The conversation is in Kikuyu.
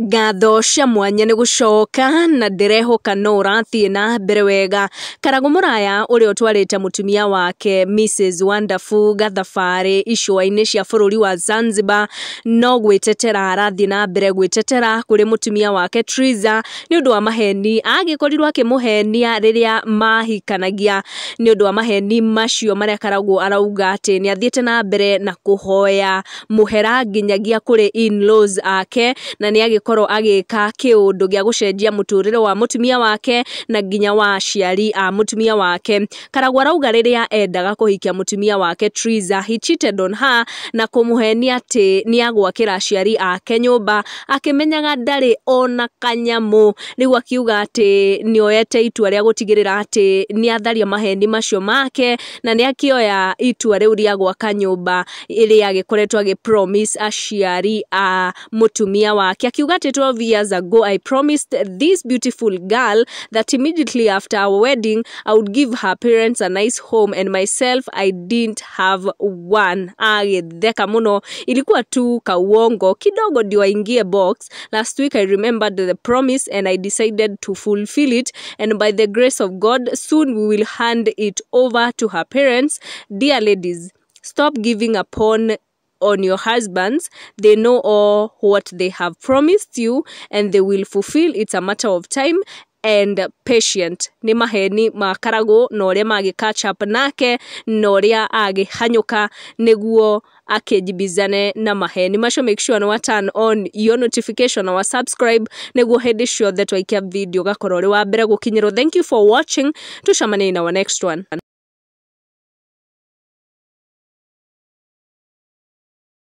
Ngatho cia mwanya nĩ gũcoka na ndĩrehoka no ũrathiĩ na mbere wega. Karagũ Mũraya ũrĩa ũtwarĩte mũtumia wake Mrs Wonderful gathabarĩ icũa-inĩ cia bũrũri wa Zanzibar no gwĩtetera arathiĩ na mbere gwĩtetera kũrĩ mũtumia wake Triza nĩ ũndũ wa maheni agĩkorirwo akĩmũhenia rĩrĩa mahikanagia, nĩ ũndũ wa maheni macio marĩa Karagũ arauga atĩ nĩ athiĩte na mbere na kũhoya mũhera nginyagia kũrĩ in-laws ake, na nĩ agĩkorwo agĩka kĩũndũ gĩa gũcenjia mũtũrĩre wa mũtumia wake na nginya wa aciari a mũtumia wake. Karagũ arauga rĩrĩa endaga kũhikia mũtumia wake Triza, he cheated on her na kũmũhenia atĩ nĩ agwakĩra aciari ake nyũmba akĩmenyaga ndarĩ ona kanyamũ. Rĩu akiuga atĩ nĩ oyete itua rĩa gũtigĩrĩra atĩ nĩ atharia maheni macio make na nĩ akĩoya itua rĩu rĩa gwaka nyũmba ĩrĩa agĩkoretwo agĩ promise aciari a mũtumia wake. Akiuga atĩ 12 years ago I promised this beautiful girl that immediately after our wedding I would give her parents a nice home and myself I didn't have one. Agĩtheka mũno, ilikuwa tu kauongo kidogo ndio aingie box. Last week I remembered the promise and I decided to fulfill it, and by the grace of God soon we will hand it over to her parents. Dear ladies, stop giving upon on your husbands. They know all what they have promised you and they will fulfill. It's a matter of time and patient. Nĩ maheni ma Karagũ na ũrĩa magĩ catch up nake na ũrĩa agĩhanyũka nĩguo akĩjibizane na maheni macio. Make sure nĩ wa turn on your notification na wa subscribe nĩguo hĩndĩ ciothe twaikia video gakorwo ũrĩ wa mbere gũkinyĩrwo. Thank you for watching, tucemanie in our next one.